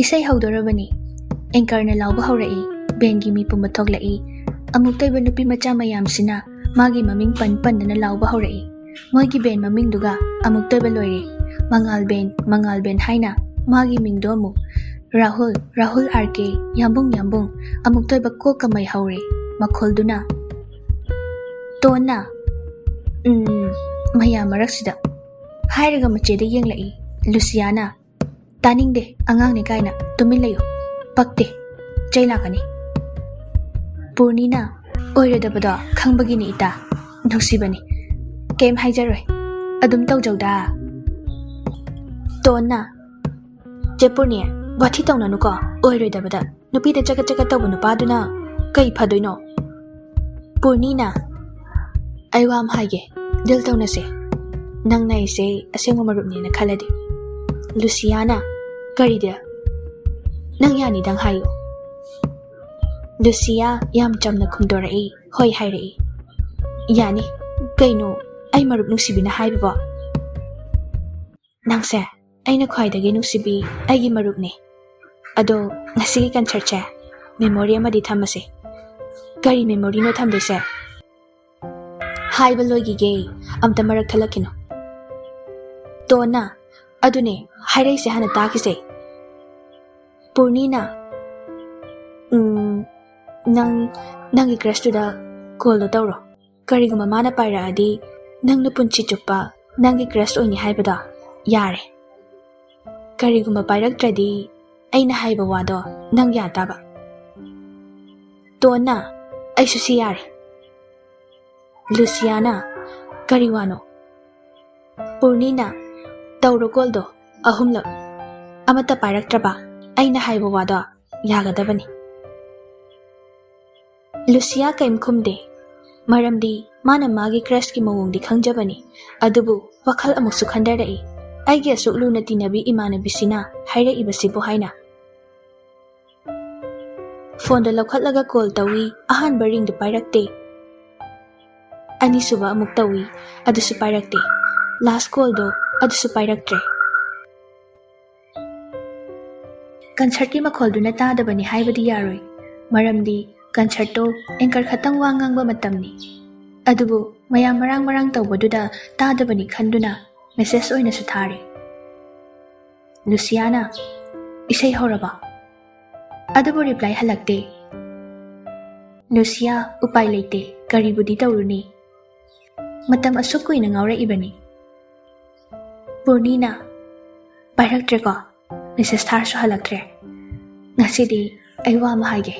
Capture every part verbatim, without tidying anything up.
ꯏꯁꯩ ꯍꯧꯗꯣꯔꯕꯅꯤ꯫ ꯑꯦꯡꯀꯔꯅ ꯂꯥꯎꯕ ꯍꯧꯔꯛꯏ꯫ ꯕꯦꯟꯒꯤ ꯃꯤ ꯄꯨꯝꯕ ꯊꯣꯛꯂꯛꯏ꯫ ꯑꯃꯨꯛꯇ ꯑꯣꯏꯕ ꯅꯨꯄꯤ ꯃꯆꯥ ꯃꯌꯥꯝꯁꯤꯅ ꯃꯥꯒꯤ ꯃꯃꯤꯡ ꯄꯟ ꯄꯟꯗꯅ ꯂꯥꯎꯕ ꯍꯧꯔꯛꯏ꯫ ꯃꯣꯏꯒꯤ ꯕꯦꯟ ꯃꯃꯤꯡꯗꯨꯒ ꯑꯃꯨꯛꯇ ꯑꯣꯏꯕ ꯂꯣꯏꯔꯦ꯫ ꯃꯉꯥꯜ ꯕꯦꯟ, ꯃꯉꯥꯜ ꯕꯦꯟ ꯍꯥꯏꯅ ꯃꯥꯒꯤ ꯃꯤꯡꯗꯣ ꯑꯃꯨꯛ ꯔꯥꯍꯨꯜ, ꯔꯥꯍꯨꯜ ꯑꯥꯔ ꯀꯦ, ꯌꯥꯝꯕꯨꯡ, ꯌꯥꯝꯕꯨꯡ, ꯑꯃꯨꯛꯇ ꯑꯣꯏꯕ ꯀꯣꯛꯀ ꯃꯩ ꯍꯧꯔꯦ ꯃꯈꯣꯜꯗꯨꯅ꯫ ꯇꯣꯟꯅ, "ꯎꯝ," ꯃꯌꯥꯝ ꯃꯔꯛꯁꯤꯗ ꯍꯥꯏꯔꯒ ꯃꯆꯦꯗ ꯌꯦꯡꯂꯛꯏ꯫ ꯂꯨꯁꯤꯌꯥꯅ, "ꯇꯥꯅꯤꯡꯗꯦ, ꯑꯉꯥꯡꯅꯦ ꯀꯥꯏꯅ ꯇꯨꯃꯤꯟ ꯂꯩꯌꯨ꯫ ꯄꯛꯇꯦ, ꯆꯩ ꯂꯥꯛꯀꯅꯤ꯫" ꯄꯨꯔꯅꯤꯅ, "ꯑꯣꯏꯔꯣꯏꯗꯕꯗꯣ ꯈꯪꯕꯒꯤꯅꯤ ꯏꯇꯥ, ꯅꯨꯡꯁꯤꯕꯅꯤ, ꯀꯩꯝ ꯍꯥꯏꯖꯔꯣꯏ, ꯑꯗꯨꯝ ꯇꯧꯖꯧꯗ꯫" ꯇꯣꯟꯅ, "ꯆꯦ ꯄꯨꯔꯅꯤ, ꯋꯥꯊꯤ ꯇꯧꯅꯅꯨꯀꯣ, ꯑꯣꯏꯔꯣꯏꯗꯕꯗ ꯅꯨꯄꯤꯗ ꯆꯒꯠ ꯆꯒꯠ ꯇꯧꯕ ꯅꯨꯄꯥꯗꯨꯅ ꯀꯩ ꯐꯗꯣꯏꯅꯣ?" ꯄꯨꯔꯅꯤꯅ, "ꯑꯩ ꯋꯥ ꯑꯃ ꯍꯥꯏꯒꯦ, ꯗꯤꯜ ꯇꯧꯅꯁꯦ, ꯅꯪꯅ ꯑꯩꯁꯦ ꯑꯁꯦꯡꯕ ꯃꯔꯨꯞꯅꯦꯅ ꯈꯜꯂꯗꯤ꯫" ꯂꯨꯁꯤꯌꯥꯅ, "ꯀꯔꯤꯗ? ꯅꯪ ꯌꯥꯅꯤꯗꯪ ꯍꯥꯏꯌꯨ꯫" ꯂꯨꯁꯤꯌꯥ ꯌꯥꯝ ꯆꯝꯅ ꯈꯨꯝꯗꯣꯔꯛꯏ, "ꯍꯣꯏ" ꯍꯥꯏꯔꯛꯏ꯫ "ꯌꯥꯅꯤ꯫ ꯀꯩꯅꯣ ꯑꯩ ꯃꯔꯨꯞ ꯅꯨꯡꯁꯤꯕꯤꯅ ꯍꯥꯏꯕꯕꯣ?" "ꯅꯪꯁꯦ ꯑꯩꯅ ꯈ꯭ꯋꯥꯏꯗꯒꯤ ꯅꯨꯡꯁꯤꯕꯤ ꯑꯩꯒꯤ ꯃꯔꯨꯞꯅꯦ꯫ ꯑꯗꯣ ꯉꯁꯤꯒꯤ ꯀꯟꯁꯔꯠꯁꯦ ꯃꯦꯃꯣꯔꯤ ꯑꯃꯗꯤ ꯊꯝꯃꯁꯦ꯫" "ꯀꯔꯤ ꯃꯦꯃꯣꯔꯤꯅꯣ ꯊꯝꯗꯣꯏꯁꯦ?" "ꯍꯥꯏꯕ ꯂꯣꯏꯈꯤꯒꯦ, ꯑꯝꯇ ꯃꯔꯛ ꯊꯠꯂꯛꯈꯤꯅꯣ꯫" ꯇꯣꯟꯅ, "ꯑꯗꯨꯅꯦ, ꯍꯥꯏꯔꯛꯏꯁꯦ ꯍꯥꯟꯅ ꯇꯥꯈꯤꯁꯦ꯫" ꯄꯨꯔꯅꯤꯅ, "ꯎꯝ, ꯅꯪ, ꯅꯪꯒꯤ ꯀ꯭ꯔꯁꯇꯨꯗ ꯀꯣꯜꯗꯣ ꯇꯧꯔꯣ꯫ ꯀꯔꯤꯒꯨꯝꯕ ꯃꯥꯅ ꯄꯥꯏꯔꯛꯑꯗꯤ ꯅꯪꯅ ꯄꯨꯟꯁꯤ ꯆꯨꯞꯄ ꯅꯪꯒꯤ ꯀ꯭ꯔꯁ ꯑꯣꯏꯅꯤ ꯍꯥꯏꯕꯗꯣ ꯌꯥꯔꯦ꯫ ꯀꯔꯤꯒꯨꯝꯕ ꯄꯥꯏꯔꯛꯇ꯭ꯔꯗꯤ ꯑꯩꯅ ꯍꯥꯏꯕ ꯋꯥꯗꯣ ꯅꯪ ꯌꯥ ꯇꯥꯕ꯫" ꯇꯣꯟꯅ, "ꯑꯩꯁꯨ ꯁꯤ ꯌꯥꯔꯦ꯫" ꯂꯨꯁꯤꯌꯥꯅ, "ꯀꯔꯤ ꯋꯥꯅꯣ?" ꯄꯨꯔꯅꯤꯅ, "ꯇꯧꯔꯣ ꯀꯣꯜꯗꯣ ꯑꯍꯨꯝꯂꯛ, ꯑꯃꯠꯇ ꯄꯥꯏꯔꯛꯇ꯭ꯔꯕ ꯑꯩꯅ ꯍꯥꯏꯕ ꯋꯥꯗꯣ ꯌꯥꯒꯗꯕꯅꯤ꯫" ꯂꯨꯁꯤꯌꯥ ꯀꯩꯝ ꯈꯨꯝꯗꯦ, ꯃꯔꯝꯗꯤ ꯃꯥꯅ ꯃꯥꯒꯤ ꯀ꯭ꯔꯁꯀꯤ ꯃꯑꯣꯡꯗꯤ ꯈꯪꯖꯕꯅꯤ, ꯑꯗꯨꯕꯨ ꯋꯥꯈꯜ ꯑꯃꯨꯛꯁꯨ ꯈꯟꯊꯔꯛꯏ, "ꯑꯩꯒꯤ ꯑꯁꯨꯛ ꯂꯨꯅ ꯇꯤꯟꯅꯕꯤ ꯏꯃꯥꯟꯅꯕꯤꯁꯤꯅ ꯍꯥꯏꯔꯛꯏꯕꯁꯤꯕꯨ" ꯍꯥꯏꯅ꯫ ꯐꯣꯟꯗꯣ ꯂꯧꯈꯠꯂꯒ ꯀꯣꯜ ꯇꯧꯏ꯫ ꯑꯍꯥꯟꯕ ꯔꯤꯡꯗꯨ ꯄꯥꯏꯔꯛꯇꯦ꯫ ꯑꯅꯤꯁꯨꯕ ꯑꯃꯨꯛ ꯇꯧꯏ, ꯑꯗꯨꯁꯨ ꯄꯥꯏꯔꯛꯇꯦ꯫ ꯂꯥꯁ ꯀꯣꯜꯗꯣ, ꯑꯗꯨꯁꯨ ꯄꯥꯏꯔꯛꯇ꯭ꯔꯦ꯫ ꯀꯟꯁꯔꯠꯀꯤ ꯃꯈꯣꯜꯗꯨꯅ ꯇꯥꯗꯕꯅꯤ ꯍꯥꯏꯕꯗꯤ ꯌꯥꯔꯣꯏ, ꯃꯔꯝꯗꯤ ꯀꯟꯁꯔꯠꯇꯣ ꯑꯦꯡꯀꯔ ꯈꯛꯇꯪ ꯋꯥ ꯉꯥꯡꯕ ꯃꯇꯝꯅꯤ꯫ ꯑꯗꯨꯕꯨ ꯃꯌꯥꯝ ꯃꯔꯥꯡ ꯃꯔꯥꯡ ꯇꯧꯕꯗꯨꯗ ꯇꯥꯗꯕꯅꯤ ꯈꯟꯗꯨꯅ ꯃꯦꯁꯦꯖ ꯑꯣꯏꯅꯁꯨ ꯊꯥꯔꯦ꯫ ꯂꯨꯁꯤꯌꯥꯅ, "ꯏꯁꯩ ꯍꯧꯔꯕ?" ꯑꯗꯨꯕꯨ ꯔꯤꯄ꯭ꯂꯥꯏ ꯍꯜꯂꯛꯇꯦ꯫ ꯂꯨꯁꯤꯌꯥ, ꯎꯄꯥꯏ ꯂꯩꯇꯦ, ꯀꯔꯤꯕꯨꯗꯤ ꯇꯧꯔꯨꯅꯤ? ꯃꯇꯝ ꯑꯁꯨꯛ ꯀꯨꯏꯅ ꯉꯥꯎꯔꯛꯏꯕꯅꯤ꯫ ꯄꯨꯔꯅꯤꯅ, "ꯄꯥꯏꯔꯛꯇ꯭ꯔꯦꯀꯣ? ꯃꯦꯁꯦꯖ ꯊꯥꯔꯁꯨ ꯍꯜꯂꯛꯇ꯭ꯔꯦ꯫ ꯉꯁꯤꯗꯤ ꯑꯩ ꯋꯥ ꯑꯃ ꯍꯥꯏꯒꯦ꯫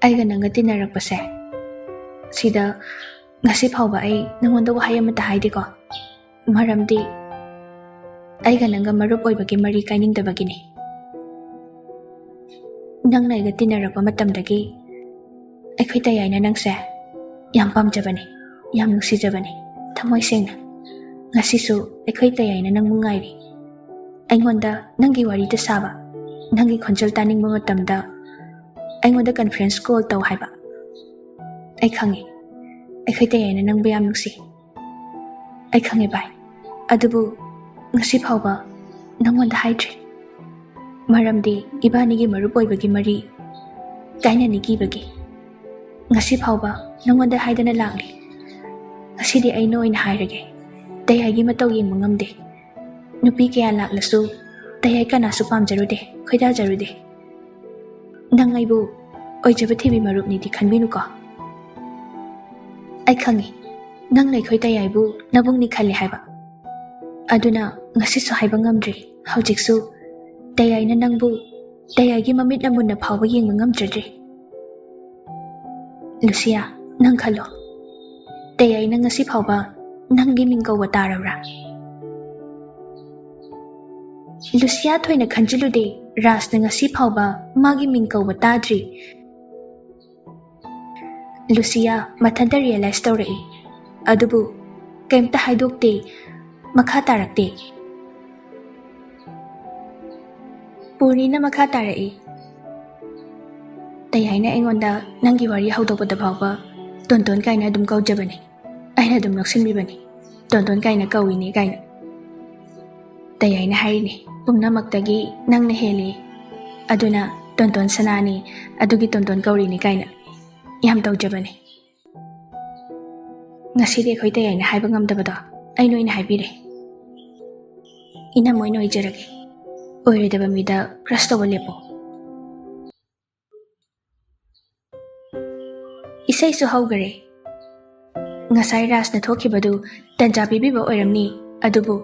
ꯑꯩꯒ ꯅꯪꯒ ꯇꯤꯟꯅꯔꯛꯄꯁꯦ, ꯁꯤꯗ ꯉꯁꯤ ꯐꯥꯎꯕ ꯑꯩ ꯅꯪꯉꯣꯟꯗ ꯋꯥꯍꯩ ꯑꯃꯠꯇ ꯍꯥꯏꯗꯦꯀꯣ, ꯃꯔꯝꯗꯤ ꯑꯩꯒ ꯅꯪꯒ ꯃꯔꯨꯞ ꯑꯣꯏꯕꯒꯤ ꯃꯔꯤ ꯀꯥꯏꯅꯤꯡꯗꯕꯒꯤꯅꯤ꯫ ꯅꯪꯅ ꯑꯩꯒ ꯇꯤꯟꯅꯔꯛꯄ ꯃꯇꯝꯗꯒꯤ ꯑꯩꯈꯣꯏ ꯇꯌꯥꯏꯅ ꯅꯪꯁꯦ ꯌꯥꯝ ꯄꯥꯝꯖꯕꯅꯤ, ꯌꯥꯝ ꯅꯨꯡꯁꯤꯖꯕꯅꯤ, ꯊꯃꯣꯏ ꯁꯦꯡꯅ꯫ ꯉꯁꯤꯁꯨ ꯑꯩꯈꯣꯏ ꯇꯌꯥꯏꯅ ꯅꯪꯕꯨ ꯉꯥꯏꯔꯤ꯫ ꯑꯩꯉꯣꯟꯗ ꯅꯪꯒꯤ ꯋꯥꯔꯤꯗ ꯁꯥꯕ, ꯅꯪꯒꯤ ꯈꯣꯟꯖꯦꯜ ꯇꯥꯅꯤꯡꯕ ꯃꯇꯝꯗ ꯑꯩꯉꯣꯟꯗ ꯀꯟꯐ꯭ꯔꯦꯟꯁ ꯀꯣꯜ ꯇꯧ ꯍꯥꯏꯕ꯫ ꯑꯩ ꯈꯪꯉꯤ, ꯑꯩꯈꯣꯏ ꯇꯌꯥꯏꯅ ꯅꯪꯕꯨ ꯌꯥꯝ ꯅꯨꯡꯁꯤ꯫ ꯑꯩ ꯈꯪꯉꯦ ꯚꯥꯏ, ꯑꯗꯨꯕꯨ ꯉꯁꯤ ꯐꯥꯎꯕ ꯅꯪꯉꯣꯟꯗ ꯍꯥꯏꯗ꯭ꯔꯤ꯫ ꯃꯔꯝꯗꯤ ꯏꯕꯥꯅꯤꯒꯤ ꯃꯔꯨꯞ ꯑꯣꯏꯕꯒꯤ ꯃꯔꯤ ꯀꯥꯏꯅꯅꯤ ꯀꯤꯕꯒꯤ꯫ ꯉꯁꯤ ꯐꯥꯎꯕ ꯅꯪꯉꯣꯟꯗ ꯍꯥꯏꯗꯅ ꯂꯥꯛꯂꯤ꯫ ꯉꯁꯤꯗꯤ ꯑꯩꯅ ꯑꯣꯏꯅ ꯍꯥꯏꯔꯒꯦ꯫ ꯇꯌꯥꯏꯒꯤ ꯃꯇꯧ ꯌꯦꯡꯕ ꯉꯝꯗꯦ꯫ ꯅꯨꯄꯤ ꯀꯌꯥ ꯂꯥꯛꯂꯁꯨ ꯇꯌꯥꯏ ꯀꯅꯥꯁꯨ ꯄꯥꯝꯖꯔꯨꯗꯦ, ꯈꯣꯏꯗꯥꯖꯔꯨꯗꯦ꯫ ꯅꯪ ꯑꯩꯕꯨ ꯑꯣꯏꯖꯕ ꯊꯤꯕꯤ ꯃꯔꯨꯞꯅꯤꯗꯤ ꯈꯟꯕꯤꯅꯨꯀꯣ꯫ ꯑꯩ ꯈꯪꯉꯤ, ꯅꯪꯅ ꯑꯩꯈꯣꯏ ꯇꯌꯥꯏꯕꯨ ꯅꯕꯨꯡꯅꯤ ꯈꯜꯂꯤ ꯍꯥꯏꯕ꯫ ꯑꯗꯨꯅ ꯉꯁꯤꯁꯨ ꯍꯥꯏꯕ ꯉꯝꯗ꯭ꯔꯤ, ꯍꯧꯖꯤꯛꯁꯨ ꯇꯌꯥꯏꯅ ꯅꯪꯕꯨ ꯇꯌꯥꯏꯒꯤ ꯃꯃꯤꯠꯅ ꯃꯨꯟꯅ ꯐꯥꯎꯕ ꯌꯦꯡꯕ ꯉꯝꯖꯗ꯭ꯔꯤ꯫ ꯂꯨꯁꯤꯌꯥ, ꯅꯪ ꯈꯜꯂꯣ, ꯇꯌꯥꯏꯅ ꯉꯁꯤ ꯐꯥꯎꯕ ꯅꯪꯒꯤ ꯃꯤꯡ ꯀꯧꯕ ꯇꯥꯔꯕ꯭ꯔꯥ? ꯂꯨꯁꯤꯌꯥ ꯊꯣꯏꯅ ꯈꯟꯖꯤꯜꯂꯨꯗꯦ, ꯔꯥꯖꯅ ꯉꯁꯤ ꯐꯥꯎꯕ ꯃꯥꯒꯤ ꯃꯤꯡ ꯀꯧꯕ ꯇꯥꯗ꯭ꯔꯤ꯫ ꯂꯨꯁꯤꯌꯥ ꯃꯊꯟꯇ ꯔꯤꯌꯦꯂꯥꯏꯁ ꯇꯧꯔꯛꯏ, ꯑꯗꯨꯕꯨ ꯀꯩꯝꯇ ꯍꯥꯏꯗꯣꯛꯇꯦ, ꯃꯈꯥ ꯇꯥꯔꯛꯇꯦ꯫ ꯄꯨꯔꯅꯤꯅ ꯃꯈꯥ ꯇꯥꯔꯛꯏ, "ꯇꯌꯥꯏꯅ ꯑꯩꯉꯣꯟꯗ ꯅꯪꯒꯤ ꯋꯥꯔꯤ ꯍꯧꯗꯣꯛꯄꯗ ꯐꯥꯎꯕ ꯇꯣꯟꯇꯣꯟ ꯀꯥꯏꯅ ꯑꯗꯨꯝ ꯀꯧꯖꯕꯅꯤ, ꯑꯩꯅ ꯑꯗꯨꯝ ꯅꯣꯛꯁꯤꯟꯕꯤꯕꯅꯤ, ꯇꯣꯟꯇꯣꯟ ꯀꯥꯏꯅ ꯀꯧꯏꯅꯦ ꯀꯥꯏꯅ꯫ ꯇꯌꯥꯏꯅ ꯍꯥꯏꯔꯤꯅꯦ, ꯄꯨꯝꯅꯃꯛꯇꯒꯤ ꯅꯪꯅ ꯍꯦꯜꯂꯤ, ꯑꯗꯨꯅ ꯇꯣꯟꯇꯣꯟ ꯁꯅꯥꯅꯤ, ꯑꯗꯨꯒꯤ ꯇꯣꯟꯇꯣꯟ ꯀꯧꯔꯤꯅꯤ ꯀꯥꯏꯅ ꯌꯥꯝ ꯇꯧꯖꯕꯅꯤ꯫ ꯉꯁꯤꯗꯤ ꯑꯩꯈꯣꯏ ꯇꯌꯥꯏꯅ ꯍꯥꯏꯕ ꯉꯝꯗꯕꯗꯣ ꯑꯩ ꯅꯣꯏꯅ ꯍꯥꯏꯕꯤꯔꯦ꯫ ꯏꯅꯝꯃ ꯑꯣꯏꯅ ꯑꯣꯏꯖꯔꯒꯦ꯫ ꯑꯣꯏꯔꯣꯏꯗꯕ ꯃꯤꯗ crush ꯇꯧꯕ ꯂꯦꯞꯄꯣ꯫ ꯏꯁꯩꯁꯨ ꯍꯧꯈꯔꯦ꯫ ꯉꯁꯥꯏ ꯔꯥꯖꯅ ꯊꯣꯛꯈꯤꯕꯗꯨ ꯇꯟꯖꯥ ꯄꯤꯕꯤꯕ ꯑꯣꯏꯔꯝꯅꯤ, ꯑꯗꯨꯕꯨ